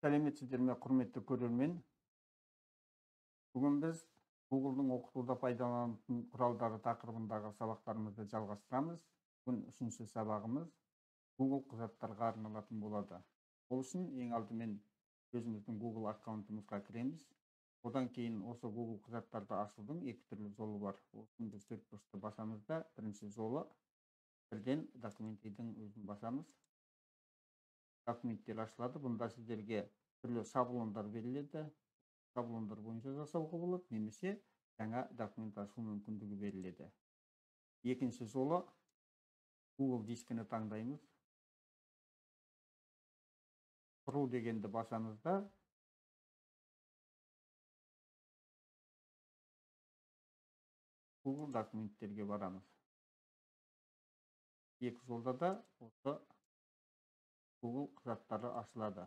Сәлеметсіздер ме, құрметті көрермен. Бүгін біз Google'дың оқытуда пайдаланатын құралдары тақырыбындағы сабақтарымызды жалғастырамыз. Бүгін үшінші сабағымыз Google құжаттарға арналатын болады. Ол үшін ең алдымен өзіміздің Google аккаунтымызға кіреміз. Одан кейін осы Google құжаттарды ашудың екі түрлі жолы бар. Ол үшін біз төрт бұрышты басамыз да, бірінші жолы бірден документтердің өзін басамыз. Документтер ашылады. Бұнда сіздерге түрлі шаблондар беріледі. Шаблондар бойынша жасауға болады, немесе жаңа документ ашу мүмкіндігі беріледі. Екінші жолы Google дискіні таңдаймыз. Құру дегенді басамыз да, Google документтерге барамыз. Екі жолда да осы Google құжаттары ашылады.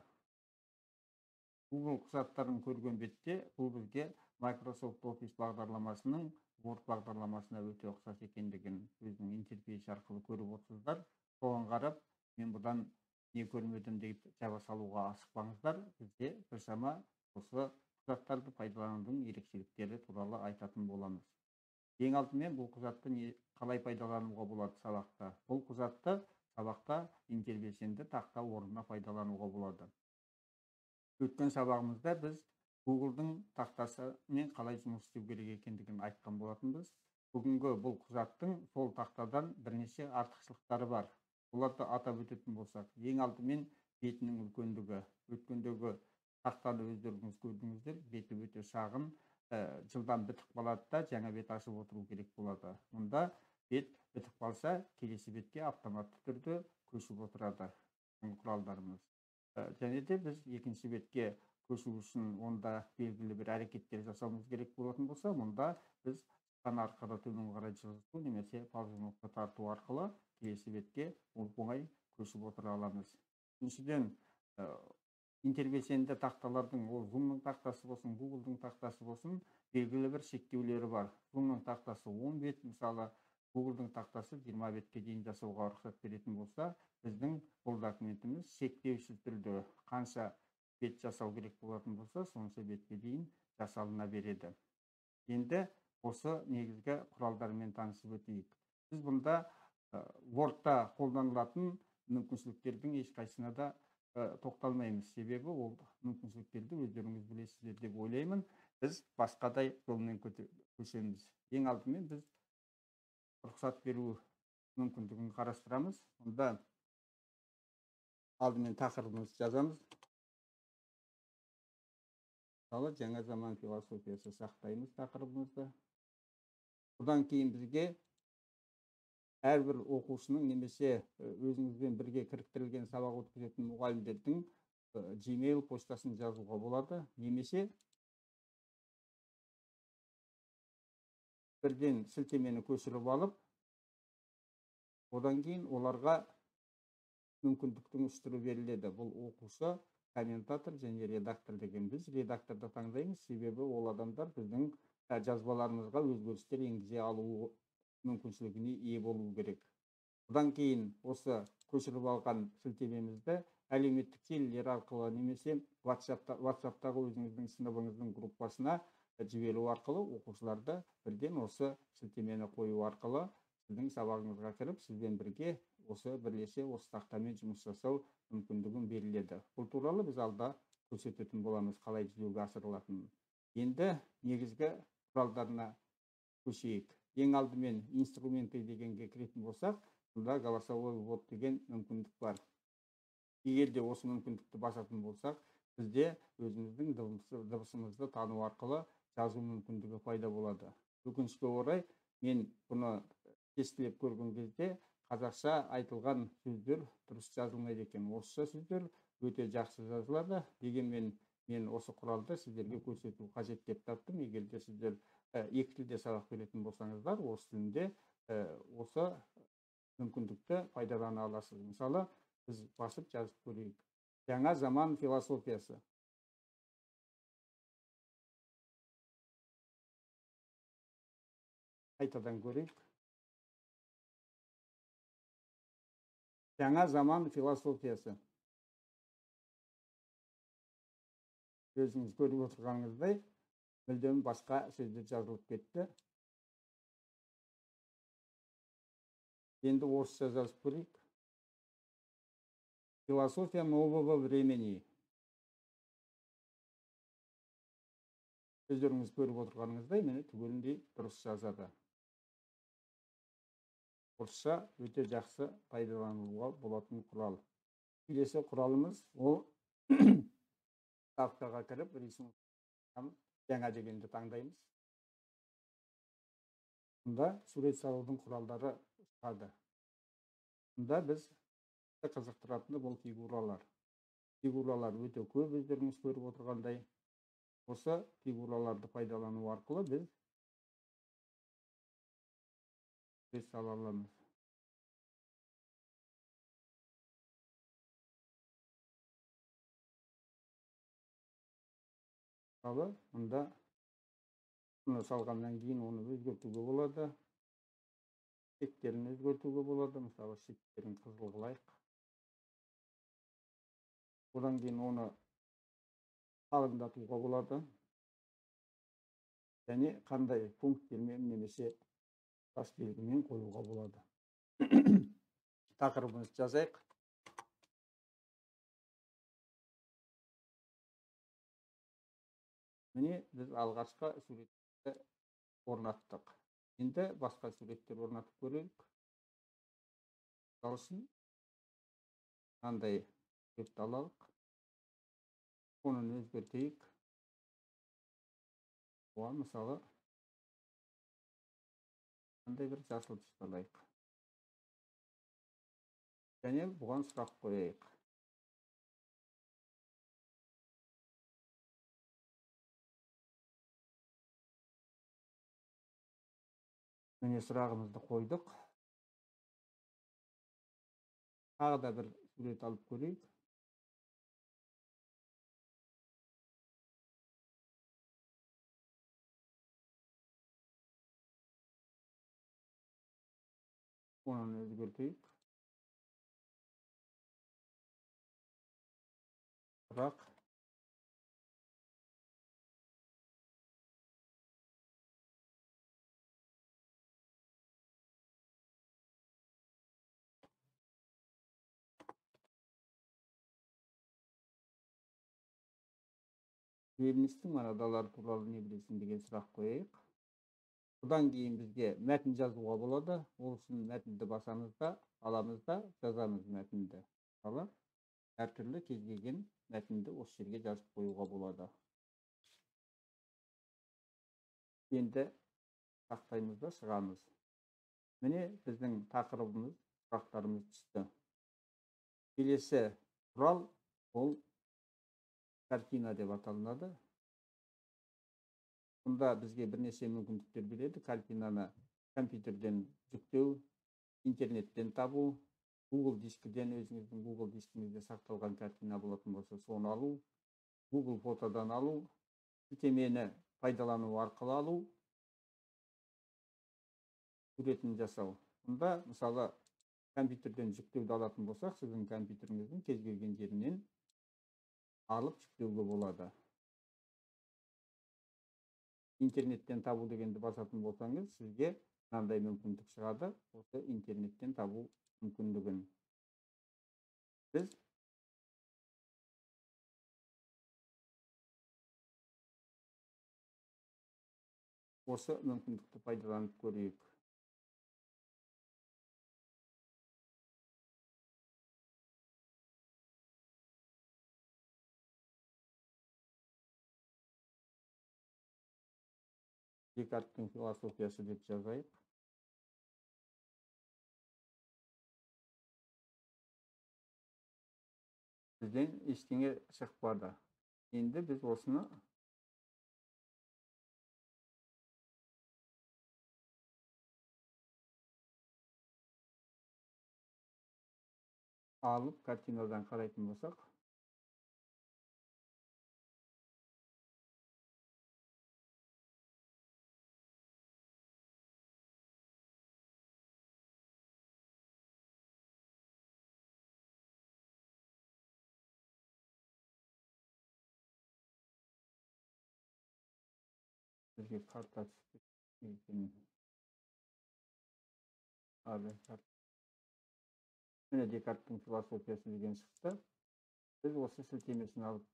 Google құжаттарын көрген бетте бұл бізге Microsoft Office бағдарламасының Word бағдарламасына өте ұқсас екендігін өзінің интерфейсі арқылы көріп отырсыздар. Соған қарап, мен бұдан не көрмедім деп жаба салуға асықпаңыздар. Бізде біршама осы құжаттарды пайдаланудың ерекшеліктері туралы айтатын боламыз. Ең алдымен бұл құжатты қалай пайдалануға болады сабақта? Бұл құжатты сабақта интербелсенді тақта орнына пайдалануға болады. Өткен сабағымызда біз Google'дың тақтасымен қалай жұмыс істеу керек екендігін айтқан болатынбыз. Бүгінгі бұл құжаттың сол тақтадан бірнеше артықшылықтары бар. Оларды атап өтетін болсақ, ең алдымен бетінің үлкендігі. Өткендегі тақтаны өздеріңіз көрдіңіздер, беті өте шағын, жылдам бітіп қалады да, жаңа бет ашып отыру керек болады. Мұнда бет бітіп қалса, келесі бетке автоматты түрде көшіп отырады құралдарымыз. Және де біз екінші бетке көшу үшін онда белгілі бір әрекеттер жасауымыз керек болатын болса, мұнда біз сан арқылы төмен қарай жылжыту немесе ползунокты тарту арқылы келесі бетке оңай көшіп отыра аламыз. Үшіншіден, интербелсенді тақталардың, ол Zoom-ның тақтасы болсын, Google-дың тақтасы болсын, белгілі бір шектеулері бар. Zoom-ның тақтасы 10 бет, мысалы, Google-дың тақтасы 20 бетке дейін жасауға рұқсат беретін болса, біздің бұл документіміз шектеусіз түрде қанша бет жасау керек болатын болса, сонша бетке дейін жасалына береді. Енді осы негізгі құралдармен танысып өтейік. Біз бұнда Word-та қолданылатын мүмкіншіліктердің ешқайсысына да тоқталмаймыз. Себебі ол мүмкіншіліктерді өздеріңіз білесіздер деп ойлаймын. Біз басқадай жолмен көшеміз. Ең алдымен біз рұқсат беру мүмкіндігін қарастырамыз. Онда алдымен тақырыбымызды жазамыз. Мысалы, жаңа заман философиясы сақтаймыз тақырыбымызды. Бұдан кейін бізге әрбір оқушының немесе өзіңізбен бірге кіріктірілген сабақ өткізетін мұғалімдердің Gmail поштасын жазуға болады, немесе бірден сілтемені көшіріп алып, одан кейін оларға мүмкіндіктің үш түрі беріледі. Бұл оқушы, комментатор және редактор деген. Біз редакторды таңдаймыз, себебі ол адамдар біздің жазбаларымызға өзгерістер енгізе алу мүмкіншілігіне ие болу керек. Бұдан кейін осы көшіріп алған сілтемемізді әлеуметтік желілер арқылы немесе WhatsApp-тағы өзіңіздің сыныбыңыздың группасына жіберу арқылы оқушыларды бірден осы сілтемені қою арқылы сіздің сабағыңызға кіріп, сізбен бірге осы бірлесе осы тақтамен жұмыс жасау мүмкіндігін беріледі. Бұл туралы біз алда көрсететін боламыз, қалай жүзеге асырылатынын. Енді негізгі құралдарына көшейік. Ең алдымен инструменты дегенге кіретін болсақ, бұнда голосовой ввод деген мүмкіндік бар. Егер де осы мүмкіндікті басатын болсақ, бізде өзіміздің дыбысымызды тану арқылы жазу мүмкіндігі пайда болады. Өкінішке орай, мен бұны тестілеп көрген кезде қазақша айтылған сөздер дұрыс жазылмайды екен. Орысша сөздер өте жақсы жазылады. Дегенмен мен осы құралды сіздерге көрсету қажет деп таптым. Егер де сіздер екі тілде сабақ беретін болсаңыздар, орыс тілінде осы мүмкіндікті пайдалана аласыз. Мысалы, біз басып жазып көрейік. Жаңа заман философиясы. Қайтадан көрейік. Жаңа заман философиясы. Өзіңіз көріп отырғаныңыздай, мүлдем басқа сөздер жазылып кетті. Енді орысша жазып көрейік. Философия нового времени. Өздеріңіз көріп отырғаныңыздай, міне түгеліндей дұрыс жазады. Орысша өте жақсы пайдалануға болатын құрал. Келесі құралымыз ол ставкаға кіріп, рисунок жаңа дегенді таңдаймыз. Мұнда сурет салудың құралдары шығады. Мұнда біз қызықтыратыны бұл фигуралар. Фигуралар өте көп, өздеріңіз көріп отырғандай. Осы фигураларды пайдалану арқылы біз сурет сала аламыз. Мысалы, мұнда бұны салғаннан кейін оны өзгертуге болады. Шектерін өзгертуге болады. Мысалы, шектерін қызыл қылайық. Одан кейін оны қалыңдатуға болады. Және қандай пункттермен немесе бас белгімен қоюға болады. Тақырыбымызды жазайық. Міне біз алғашқы суретті орнаттық. Енді басқа суреттер орнатып көрейік. Мысалы үшін мынандай суретті алайық. Оны өзгертейік. Оған мысалы мынандай бір жасыл түсті алайық. Және бұған сұрақ қояйық. Міне сұрағымызды қойдық. Тағы да бір сурет алып көрейік. Оны өзгертейік. Сұрақ. Лейбництің монадалары туралы не білесің деген сұрақ қояйық. Бұдан кейін бізге мәтін жазуға болады. Ол үшін мәтінді басамыз да, аламыз да, жазамыз мәтінді. Мысалы, әртүрлі кез келген мәтінді осы жерге жазып қоюға болады. Енді сақтаймыз да шығамыз. Міне біздің тақырыбымыз, сұрақтарымыз түсті. Келесі құрал ол картина деп аталынады. Бұнда бізге бірнеше мүмкіндіктер береді. Картинаны компьютерден жүктеу, интернеттен табу, Google дискіден, өзіңіздің Google дискіңізде сақталған картина болатын болса, соны алу, Google фотодан алу, сілтемені пайдалану арқылы алу, суретін жасау. Бұнда, мысалы, компьютерден жүктеуді алатын болсақ, сіздің компьютеріңіздің кез келген жерінен алып жүктеуге болады. Интернеттен табу дегенді басатын болсаңыз, сізге мынандай мүмкіндік шығады. Осы интернеттен табу мүмкіндігін біз осы мүмкіндікті пайдаланып көрейік. Декарттың философиясы деп жазайық. Бізден ештеңе шықпады. Енді біз осыны алып картинадан қарайтын болсақ, Бізге карта түсті екен. Міне, Декарттың философиясы деген шықты. Біз осы сілтемесін алып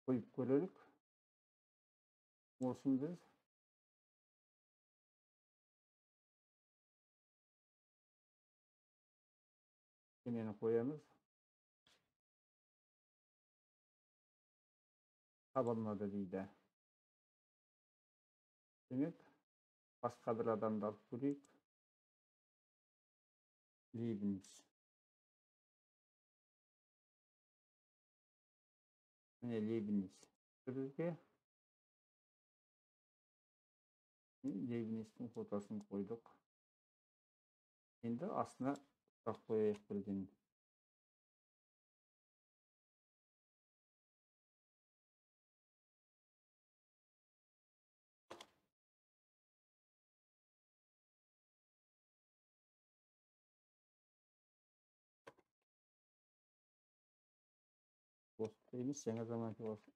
қойып көрелік. Осыны біз сілтемені қоямыз. Табылмады дейді. Демек, басқа бір адамды алып көрейік. Лейбниц. Міне, Лейбниц бізге. Лейбництің фотосын қойдық. Енді астына сұрақ қояйық бірден. Емес, жаңа заман философиясы.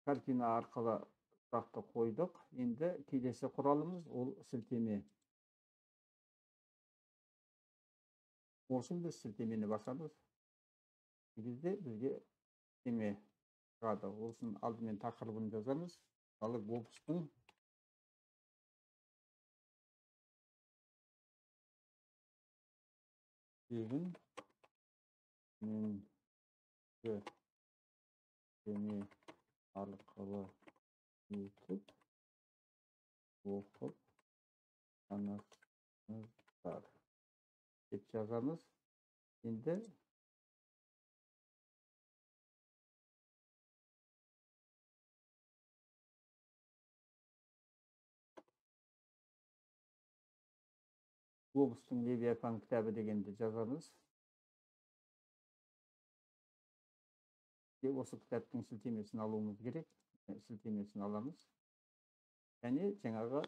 Картина арқылы сұрақты қойдық. Енді келесі құралымыз ол сілтеме. Ол үшін біз сілтемені басамыз. Кезде бізге сілтеме шығады. Ол үшін алдымен тақырыбын жазамыз. Мысалы, Гоббстың тегін сілтеме арқылы өтіп оқып танысыңыздар деп жазамыз. Енді Гоббстың Левиафан кітабы дегенді жазамыз. Осы кітаптың сілтемесін алуымыз керек. Сілтемесін аламыз. Және жаңағы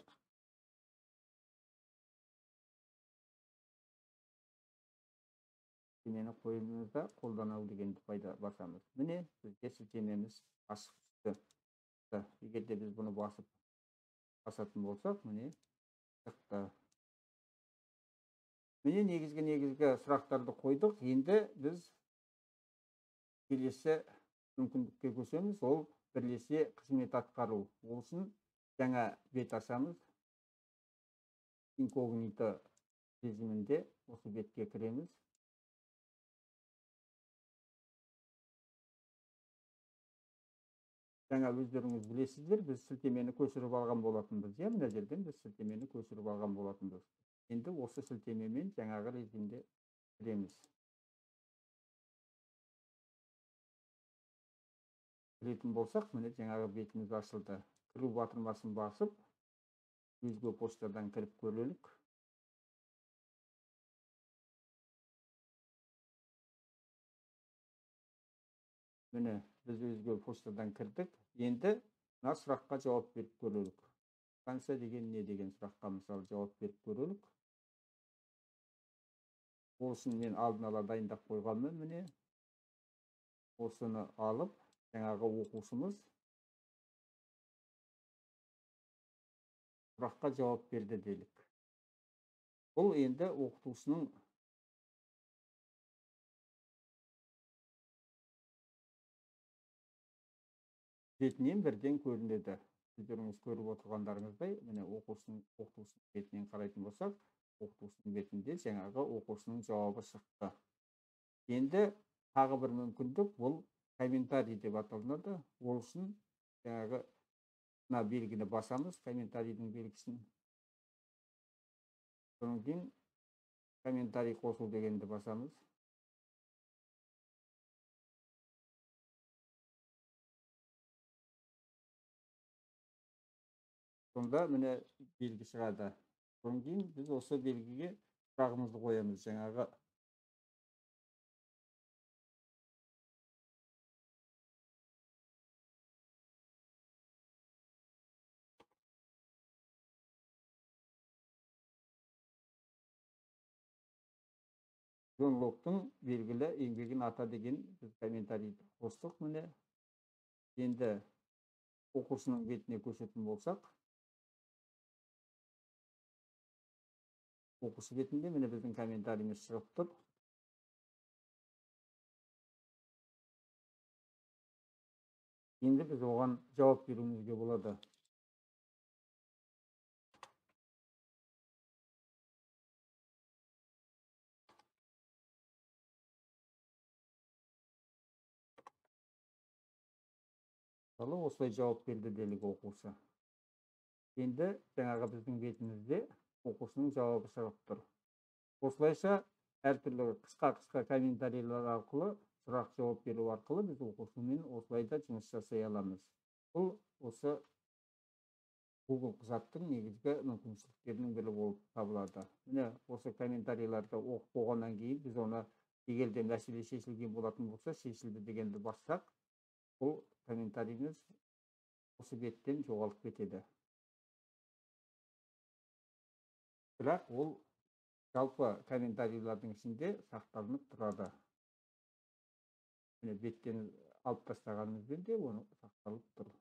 сілтемені қоюымыз да қолдану дегенді пайда басамыз. Міне, бізге сілтемеміз ашық түсті. Егер де біз бұны басып басатын болсақ, міне шықты. Міне, негізгі сұрақтарды қойдық. Енді біз келесі мүмкіндікке көшеміз. Ол бірлесе қызмет атқару. Ол үшін жаңа бет ашамыз. Инкогнито режимінде осы бетке кіреміз. Жаңа өздеріңіз білесіздер, біз сілтемені көшіріп алған болатынбыз. Иә, мына жерден біз сілтемені көшіріп алған болатынбыз. Енді осы сілтемемен жаңағы режимде кіреміз. Кіретін болсақ, міне жаңағы бетіміз ашылды. Кіру батырмасын басып, өзге поштадан кіріп көрелік. Міне, біз өзге поштадан кірдік. Енді мына сұраққа жауап беріп көрелік. Станция деген не деген сұраққа мысалы жауап беріп көрелік. Ол үшін мен алдын ала дайындап қойғанмын. Міне, осыны алып, жаңағы оқушымыз сұраққа жауап берді делік. Бұл енді оқытушының бетінен бірден көрінеді. Сіздеріңіз көріп отырғандарыңыздай, міне оқушының бетінен қарайтын болсақ, оқытушының бетінде жаңағы оқушының жауабы шықты. Енді тағы бір мүмкіндік, бұл комментарий деп аталынады. Ол үшін жаңағы мына белгіні басамыз, комментарийдің белгісін. Содан кейін комментарий қосу дегенді басамыз. Сонда міне белгі шығады. Содан кейін біз осы белгіге сұрағымызды қоямыз. Жаңағы Джон Локтың белгілі еңбегін ата деген біз комментарийді қостық. Міне, енді оқушының бетіне көшетін болсақ, оқушы бетінде міне біздің комментарийіміз шығып тұр. Енді біз оған жауап беруімізге болады. Мысалы, осылай жауап берді делік оқушы. Енді жаңағы біздің бетімізде оқушының жауабы шығып тұр. Осылайша әртүрлі қысқа-қысқа комментарийлер арқылы, сұрақ жауап беру арқылы біз оқушымен осылай да жұмыс жасай аламыз. Бұл осы Google құжаттың негізгі мүмкіншіліктерінің бірі болып табылады. Міне, осы комментарийлерді оқып болғаннан кейін біз оны, егер де мәселе шешілген болатын болса, шешілді дегенді бассақ, бұл комментарийіміз осы беттен жоғалып кетеді. Бірақ ол жалпы комментарийлердің ішінде сақталынып тұрады. Міне, беттен алып тастағанымызбен де оны сақталып тұр.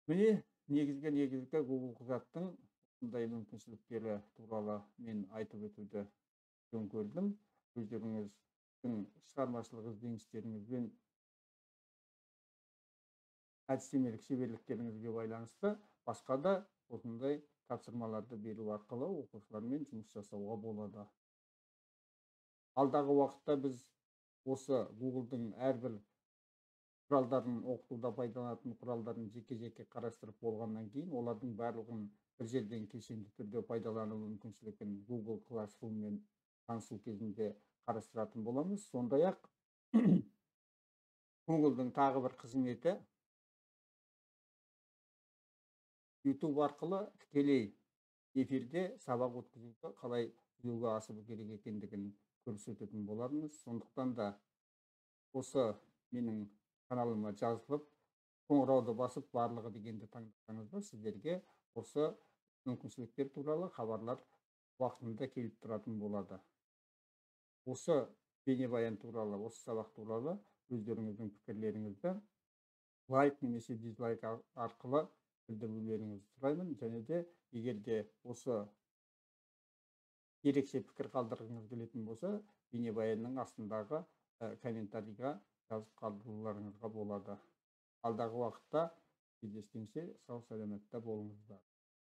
Міне, негізгі Google құжаттың осындай мүмкіншіліктері туралы мен айтып өтуді жөн көрдім. Өздеріңіздің шығармашылық ізденістеріңізбен, әдістемелік шеберліктеріңізге байланысты басқа да осындай тапсырмаларды беру арқылы оқушылармен жұмыс жасауға болады. Алдағы уақытта біз осы Google'дың әрбір құралдарын, оқытуда пайдаланатын құралдарын жеке-жеке қарастырып болғаннан кейін, олардың барлығын бір жерден кешенді түрде пайдалану мүмкіншілігін Google Classroom-мен танысу кезінде қарастыратын боламыз. Сондай-ақ Google'дың тағы бір қызметі YouTube арқылы тікелей эфирде сабақ өткізуді қалай жүзеге асыру керек екендігін көрсететін болармыз. Сондықтан да осы менің каналыма жазылып, қоңырауды басып, барлығы дегенді таңдасаңыздар, сіздерге осы мүмкіншіліктер туралы хабарлар уақытында келіп тұратын болады. Осы бейнебаян туралы, осы сабақ туралы өздеріңіздің пікірлеріңізді лайк немесе дизлайк арқылы білдірулеріңізді сұраймын. Және де егер де осы ерекше пікір қалдырғыңыз келетін болса, бейнебаянның астындағы комментарийға жазып қалдыруларыңызға болады. Алдағы уақытта кездескенше сау саламатта болыңыздар.